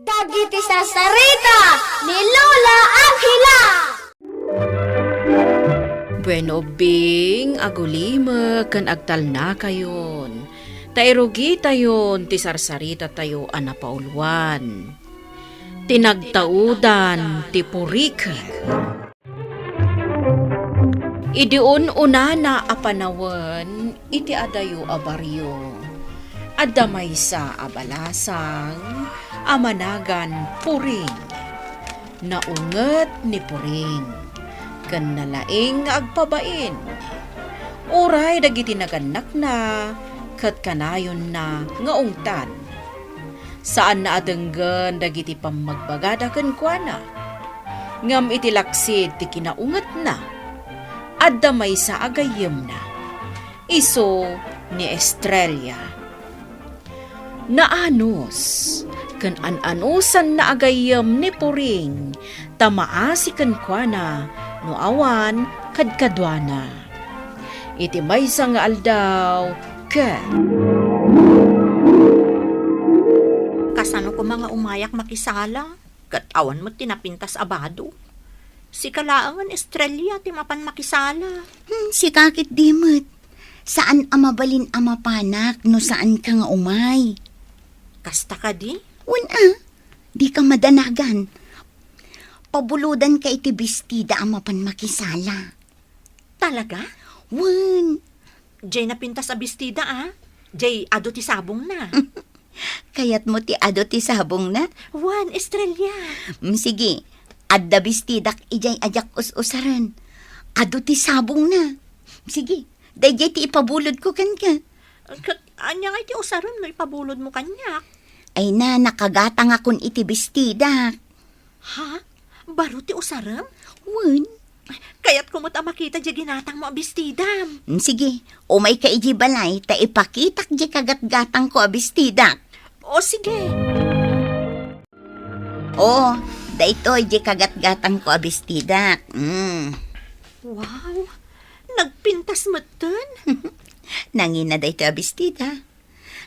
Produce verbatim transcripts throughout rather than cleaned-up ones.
Dagiti sarsarita ni Lola Angela. Bueno, Bing, agulimek ken agtalnakayon, ta irugitayon ti sarsaritatayo a napauluan. Ti nagtaudan ti puriket. Idi un-unana a panawen iti adayo a barrio, adda maysa a balasang a managan Puring. Naunget ni Puring ken nalaing nga agpabain. Uray dagiti nagannakna ket kanayonna nga ungtan. Saanna a denggen dagiti pammagbagada kenkuana. Ngem iti laksid ti kinaungetna, adda maysa a gayyemna, isu ni Estrella. Naanus ken an-anusanna a gayyem ni Puring ta maasi kenkuana no awan kadkaduana. Iti maysa nga aldaw, ket Kasano koma nga umayak makisala? Ket awan met ti napintas a bado. Sika laengen, Estrella, ti mapan makisala. Hmm, sika ketdi met. Saan a mabalin a mapanak no saanka nga umay. Kasta kadi? Wen a, dika madanagan. Pabulodanka iti bestida a mapan makisala. Talaga? Wen. Jay napintas a bestida, a? Jay adu ti sabongna. Kayatmo ti adu ti sabongna? Wen, Estrella. Mm, sige. Adda bestidak ijay a diak us-usaren. Adu ti sabongna. Sige. Dayjay ti ipabulodko kenka. Ket ania ngay ti usarem no ipabulodmo kaniak? Ay na, nakagatangakon iti bestidak. Ha? Baro ti usarem? Wen. Kayatko met a makita diay ginatangmo a bestidam. Mm, sige, umayka idiay balay ta ipakitak diay kagatgatangko a bestidak. O, sige. O, daytoy diay kagatgatangko a bestidak. Mm. Wow! Nagpintas metten. Nangina daytoy a bestida.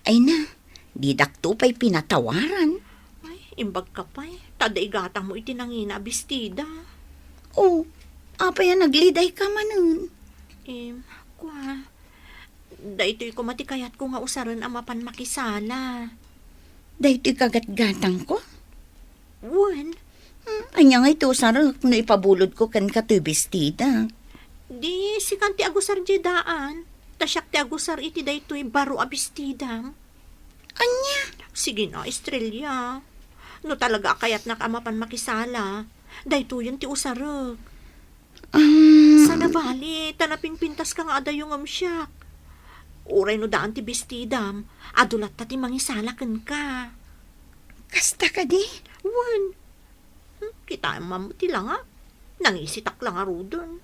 Ay na, didakto pay pinatawaran. Ay, imbagka pay, ta adda igatangmo iti nangina a bestida. O, apay a nagledayka manen? Em, kua, daytoy koma ti kayatko nga usaren a mapan makisala. Daytoy kagatgatangko? Wen. Hmm, ania ngay ti usarek no ipabulodko kenka toy bestidak? Di, sikan ti agusar diay daan, ta siak ti agusar iti daytoy baro a bestidam. Ania? Sige na, Estrella. No talaga a kayatnak a mapan makisala, daytoyen ti usarek. Um, Sana bali, ta napinpintaska nga adayo ngem siak. Uray no daan ti bestidam, adu latta ti mangisala kenka. Kasta kadi? Wen. Hmm, kitaem man ti langa. Nangisitak la ngaruden.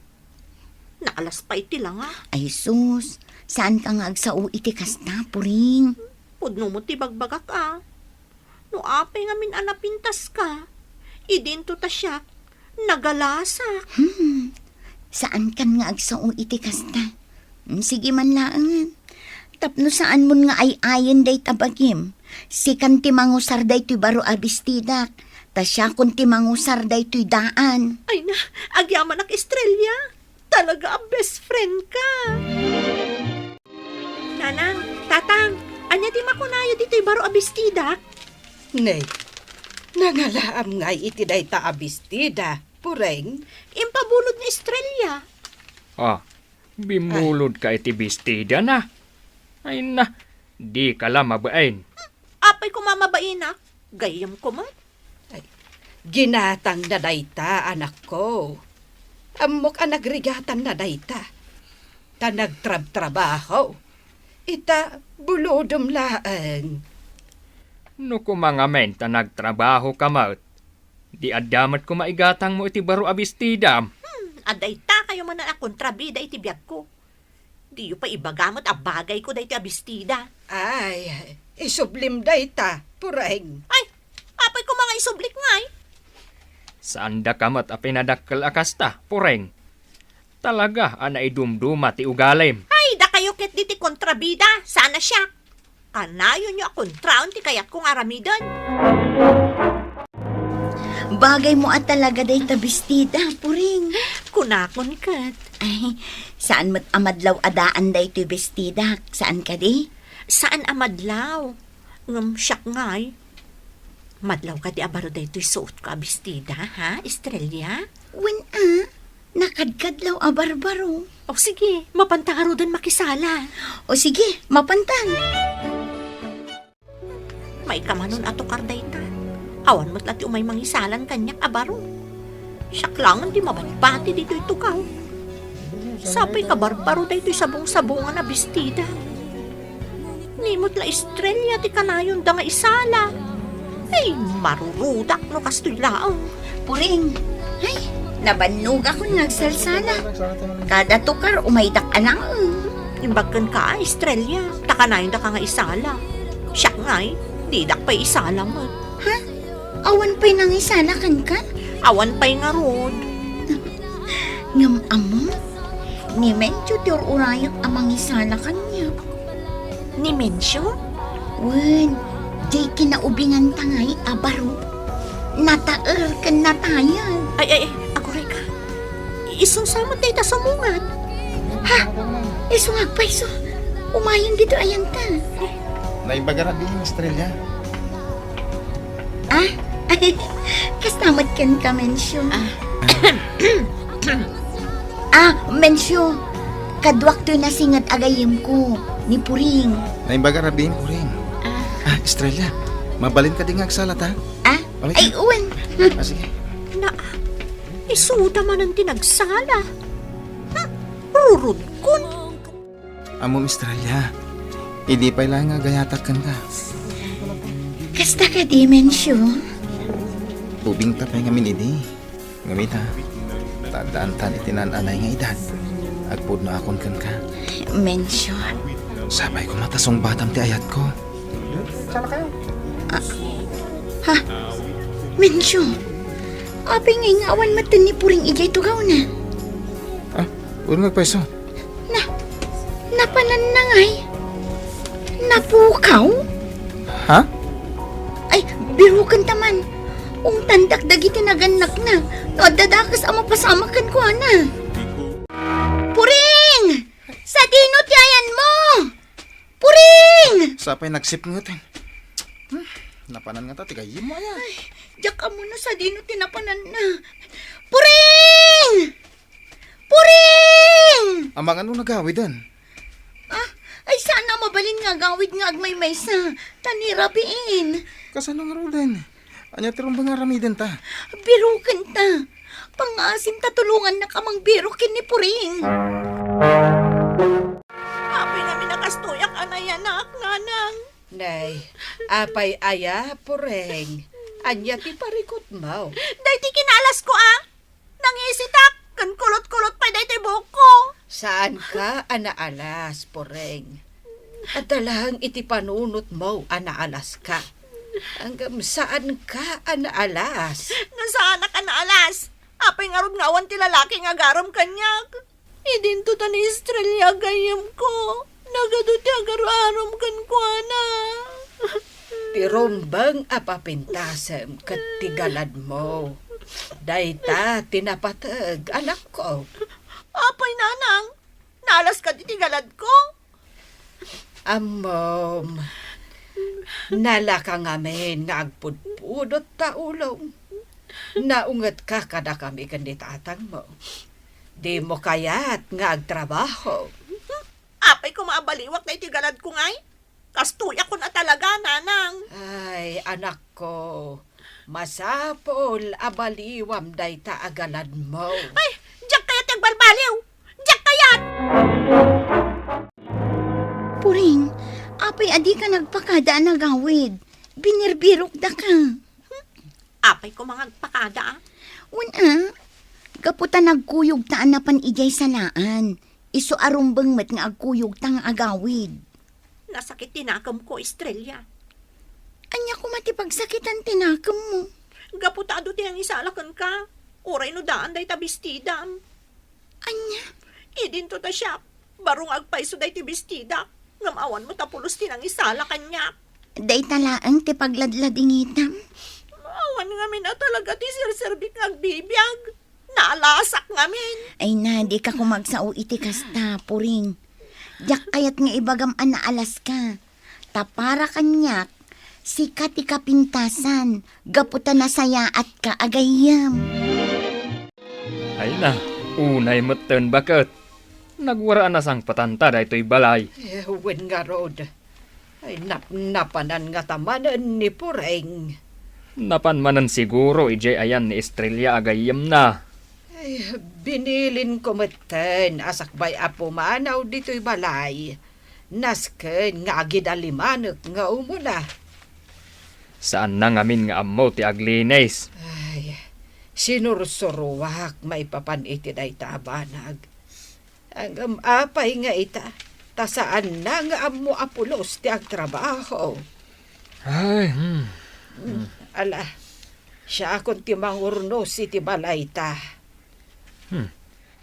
Naalas pay ti langa. Ay sus, saanka nga agsao iti kasta, Puring. Pudno met ti bagbagak a. No apay ngamin a napintaska, idinto ta siak, nagalasak. Hmm, saankan nga agsao iti kasta. Hmm, sige man laengen. Tapno saanmon nga ay-ayen dayta bagim, sikan ti mangusar daytoy baro a bestidak, ta siakon ti mangusar daytoy daan. Ay na, agyamanak, Estrella. Talaga a best friend ka. Nanang, Tatang, ania ti makunayo ditoy baro a bestidak? Nay, nangalaam ngay iti dayta a bestida, Puring? Impabulod ni Estrella. Ah, bimulod ka iti bestida na? Ay na, di ka la mabain. Apay koma mabainak? Gayyem koma. Ay, ginatangna dayta, anakko. Ammok a nagrigatanna dayta. Ta nagtrabtrabaho. Ita, bulodem laeng. No koma ngamin ta nagtrabaho ka met, di adda met koma igatangmo iti baro a bestidam. Hmm, adda ita kayo manen a kontrabida iti biagko. Diyo pay ibaga met a bagayko daytoy a bestida. Ay, isublim dayta, Puring. Ay, apay koma nga isublik ngay? Saandaka met a pinadakkel a kasta, Puring. Talaga a naidumduma ti ugalim. Ay, dakayo ketdi ti kontrabida, saan a siak. Kanayonyo a kontraon ti kayatko nga aramiden. Bagay mo a talaga dayta bestida, Puring. Kunakon ket. Ay, saan met a madlaw a daan daytoy bestidak, saan kadi? Saan a madlaw? Ngem siak ngay, madlaw kadi a baro daytoy suotko a bestida, ha, Estrella? Wen a, nakadkadlaw a barbaro. O sige, mapanta ngaruden makisala. O sige, mapantan. Maikamanon a tukar dayta. Awan met la ti umay mangisalan kaniak a baro. Siak laengen ti mabati ditoy tukaw. Sapay kabarbaro daytoy sabong-sabongan a bestida. Ni met la Estrella ti kanayonda nga isala. Ay, marurudak no kastoy laeng. Puring, ay, nabannogakon nga agsalsala. Kada tukar, umaydak a naeng. Imbag kenka, Estrella, ta kanayondaka nga isala. Siak ngay, didak pay isala met. Ha? Awan pay nangisala kenka? Awan pay ngarud. Ngem ammom, ni Mencho ti ur-urayek a mangisala kaniak. Ni Mencho? Wen, diay kinaubinganta ngay a baro. Nataer ken natayag. Ay, ay, ay, agurayka. Isu sa met dayta sumungat. Ha? Isu nga agpayso. Umayen ditoy ayanta. Naimbag a rabii, Estrella. Ah? Ay, kasta met kenka, Mencio. Ah. Ah, Mencio, kaduak toy nasinget a gayyemko, ni Puring. Naimbag a rabii, Puring. Ah. Ah, Estrella, mabalin kadi nga agsala ta? Ah? Balik Ay, ka. Wen. Ah, sige. Na, isuda manen ti nagsala. Hmm, rurudkon. Ammom, Estrella, idi pay laeng nga agayatak kenka. Kasta kadi, Mencio? Ubingta pay ngamin idi. Ngem ita, ta addaantan iti naan-anay nga edad, agpudnoakon kenka. Mencio. Sapay koma ta sungbatam ti ayatko. Ah, ha? Mencio, apay ngay nga awan metten ni Puring idiay tugawna? Ah, wen nga agpayso. Na, napananna ngay? Napukaw? Ha? Ay, birokenta man. Ungtandak dagiti nagannakna no adda dakes a mapasamak kenkuana. Puring! Sadino ti ayanmo? Puring! Sapay nagsipnget. Hmm, napanan ngata ti gayyemmo aya. Ay, diak ammo no sadino ti napananna. Puring! Puring! Amangan no nagawiden? Ah, ay saan a mabalin nga agawid nga agmaymaysa, ta ni rabiin. Kasano ngaruden? Ania ti rumbeng nga aramidenta? Birokenta. Pangngaasim ta tulongannak a mangbirok ken ni Puring. Apay ngamin a kastoyak a nayanak, nanang. Nay, apay aya, Puring? Ania ti parikutmo? Daytoy kinalasko, a. Nangisitak, ken kulot-kulot pay daytoy buokko. Saanka a naalas, Puring. Adda laeng iti panunotmo a naalaska. Ngem saanka a naalas. Nga saanak a naalas? Apay ngarud nga awan ti lalaki nga agarem kaniak? Idinto ta ni Estrella a gayyemko. Nagadu ti agaru-arem kenkuana. Ti rumbeng a papintasem ket ti galadmo. Dayta ti napateg, anakko. Apay, nanang, naalas kadi ti galadko? Ammom, nalaka ngamin nga agpudpudot ta ulom. Naungetka kadakami ken ni tatangmo. Dimo kayat nga agtrabaho. Apay koma a baliwak daytoy galadko ngay? Kastoyakon a talaga, nanang. Ay, anakko, masapul a baliwam dayta a galadmo. Ay, diak kayat ti agbalbaliw! Diak kayat! Puring, apay a dika nagpakada a nagawid? Binirbirokdaka. Apay koma nga agpakada, a? Wen a, gapu ta nagkuyogta a napan idiay salaan. Isu a rumbeng met nga agkuyogta nga agawid. Nasakit ti nakemko, Estrella. Ania koma ti pagsakitan ti nakemmo? Gapu ta adu ti nangisala kenka. Uray no daan dayta bestidam. Ania? Idinto ta siak, baro nga agpayso daytoy bestidak, ngem awan met a pulos ti nangisala kaniak. Dayta laeng ti pagladladingitam. Awan ngamin a talaga Nagadi serserbik nga agbibiag. Naalasak ngamin. Ay na, dika koma agsao iti kasta, Puring. Diak kayat nga ibagam a naalaska. Ta para kaniak, sika ti kapintasan, gapu ta nasayaatka a gayyem. Ay na, unay metten, baket. Nagwara a nasangpetanta daytoy balay. Eh, wen ngarud. Ay, napnapanan ngata manen ni Puring. Napan manen siguro idiay ayan ni Estrella a gayyemna. Ay, binilinko metten a sakbay a pumanaw ditoy balay, nasken nga agidalimanek nga umuna. Saanna ngamin nga ammo ti aglinis. Ay, sinursuruak maipapan iti dayta a banag. Ngem apay nga ita, ta saanna nga ammo a pulos ti agtrabaho. Ay, hmm. Hmm, ala, siakon ti mangurnos iti balayta. Hmm.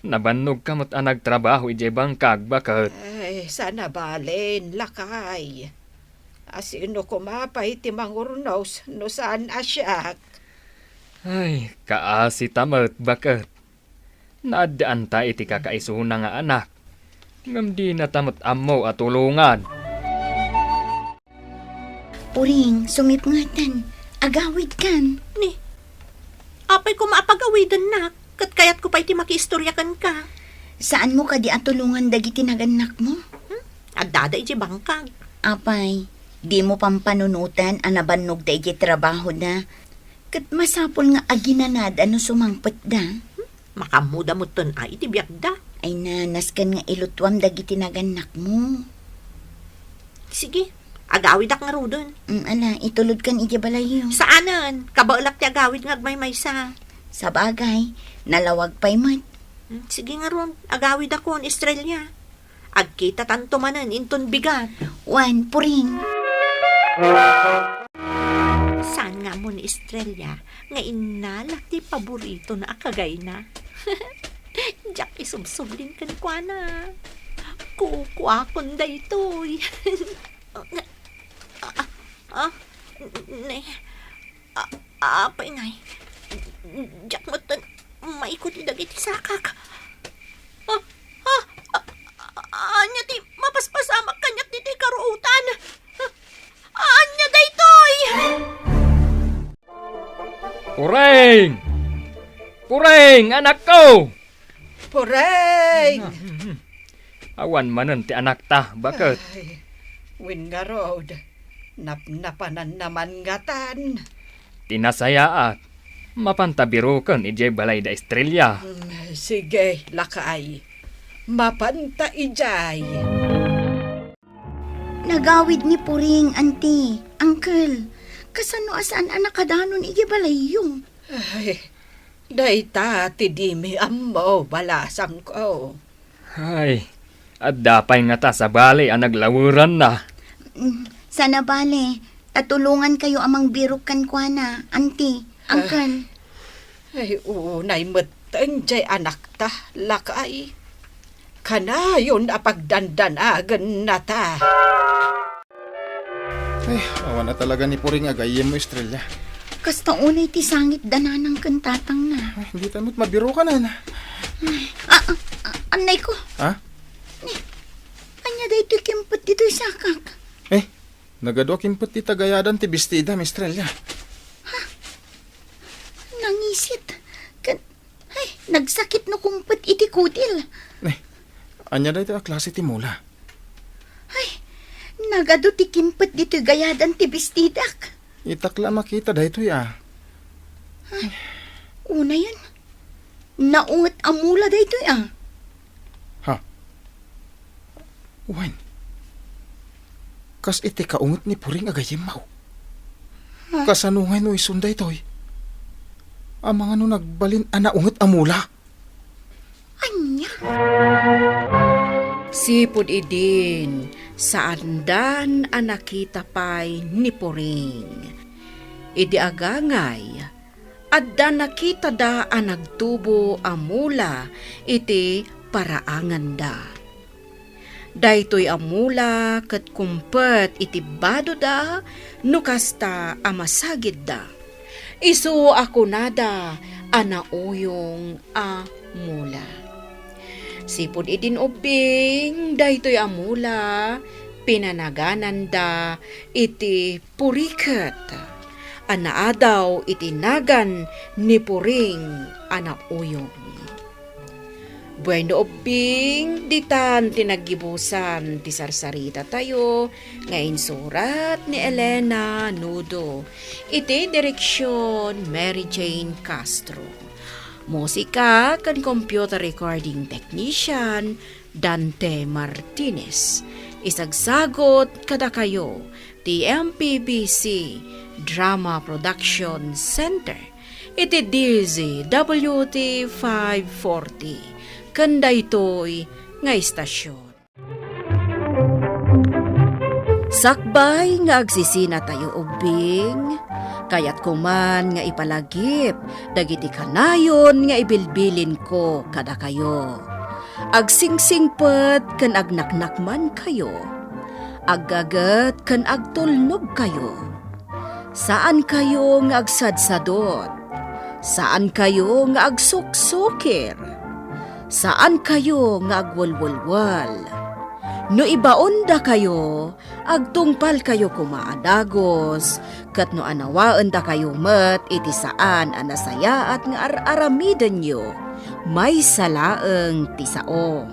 Nabannogka met a nagtrabaho idiay bangkag, baket. Ay, saan a balen, lakay. A sino koma pay ti mangurnos no saan a siak? Ay, kaasita met, baket. Naaddaanta iti kakaisuna nga anak, ngem dinata met ammo a tulongan. Puring, sumipngetan. Agawidkan. Ni, apay koma a pagawidennak? Ket kayatko pay ti makiistoria kenka. Saanmo kadi a tulongan dagiti nagannakmo? Hmm? Addada idiay bangkag. Apay, dimo pampanunoten a nabannogda idiay trabahoda? Ket masapul nga aginanada no sumangpetda. Hmm? Makaammoda metten a iti biagda. Ay na, nasken nga ilutuam dagiti nagannakmo. Sige, agawidak ngaruden. Mm, ala, itulodkan idiay balayyo. Saanen, kabaelak ti agawid nga agmaymaysa. Sabagay, nalawag pay met. Hmm, sige ngarud, agawidakon, Estrella. Agkitatanto manen inton bigat. Wen, Puring. Saan nga ammo ni Estrella nga innala ti paboritona a kagayna? Diak isubsublin kenkuana. Kukuakon daytoy. Ah, ah, ah, ne, ah, apay ngay. Diak metten maikut dagiti sakak. Ah, ah, ah, ania ti mapaspasamak kaniak ditoy karuotan? Ah, ania daytoy? Puring! Puring, anakko! Puring! Awan manen ti anakta, baket. Ay, wen ngarud, napnapananna man ngatan. Ti nasayaat, mapanta biroken idiay balay da Estrella. Mm, sige, lakay. Mapanta idiay. Nagawid ni Puring, Auntie, Uncle. Kasano a saan a nakadanon idiay balayyo? Ay, dayta ti dimi ammo, balasangko. Ay, adda pay ngata sabali a naglaweranna. Mm, saan a bale, ta tulongankayo a mangbirok kenkuana, Auntie, Uncle. Ay, unay metten jay anakta, lakay. Kanayon a pagdandanagennata. Ay, awan a talaga ni Puring a gayyemmo, Estrella. Kasta unay ti sangitda nanang ken tatangna. Ay, dita met mabirokanan. Ay, ah, ah, ah, annay ko. Ha? Ni, ania daytoy kimpet ditoy sakak? Eh, nagadu a kimpet ti tagayadan ti bestidam, Estrella. Ha? Nangisit. Ken, ay, nagsakit no kumpet iti kudil. Eh, ania daytoy a klase ti mula? Ay, nagadu ti kimpet ditoy gayadan ti bestidak. Itak la makita daytoy, a. Ay, unayen. Naunget a mula daytoy, a. Ha? Wen, kas iti kaunget ni Puring a gayyemmo. Ha? Kasano ngay no isun daytoy? Amangan no nagbalin a naunget a mula? Ania? Sipud idin, saandan a nakita pay ni Puring. Idi agangay, adda nakitada a nagtubo a mula iti paraanganda. Daytoy a mula ket kumpet iti badoda no kasta a masagidda. Isu a kunada a nauyong a mula. Sipud idin ubbing, daytoy a mula, pinanagananda iti puriket a naadaw iti nagan ni Puring a nauyong. Bueno, ubbing, ditan ti naggibusan ti sarsarita tayo nga insurat ni Elena Nudo, iti direksyon Mary Jane Castro. Musika ken computer recording technician Dante Martinez. Isagsagot kadakayo ti M P B C Drama Production Center iti D Z W T five forty, ken daytoy nga istasyon. Sakbay nga agsisinatayo ubbing, kayatko man nga ipalagip dagiti kanayon nga ibilbilinko kadakayo. Agsingsingpet ken agnaknakmankayo. Aggaget ken agtulnogkayo. Saankayo nga agsadsadot. Saankayo nga agsuksukir. Saankayo nga agwelwelwel. No ibaondakayo, agtungpalkayo koma a dagus, ket no anawaendakayo met iti saan a nasayaat nga ar-aramidenyo, maysa laeng ti sao.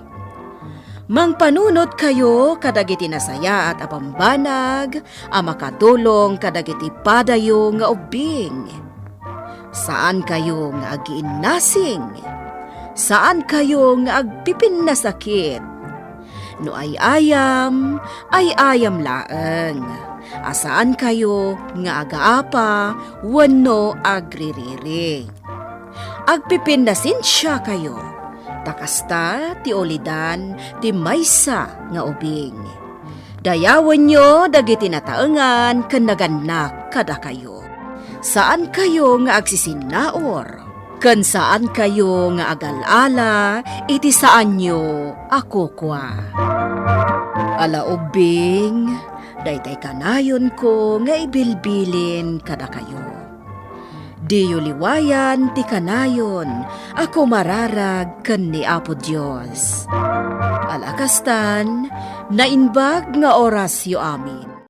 Mangpanunotkayo kadagiti nasayaat a bambanag a makatulong kadagiti padayo nga ubbing. Saankayo nga agiinnasing. Saankayo nga agpipinnasakit. No ay-ayam, ay-ayam laeng. A saankayo nga agaapa wenno agririri. Agpipinnasensiakayo, ta kasta ti ulidan ti maysa nga ubing. Dayawenyo dagiti nataengan ken nagannak kadakayo. Saankayo nga agsisinnaur, ken saankayo nga agal-ala iti saanyo a kukua. Ala ubbing, daytay kanayonko nga ibilbilin kadakayo. Diyo liwayan ti kanayon a kumararag ken ni Apo Dios. Ala kastan, naimbag nga orasyo amin.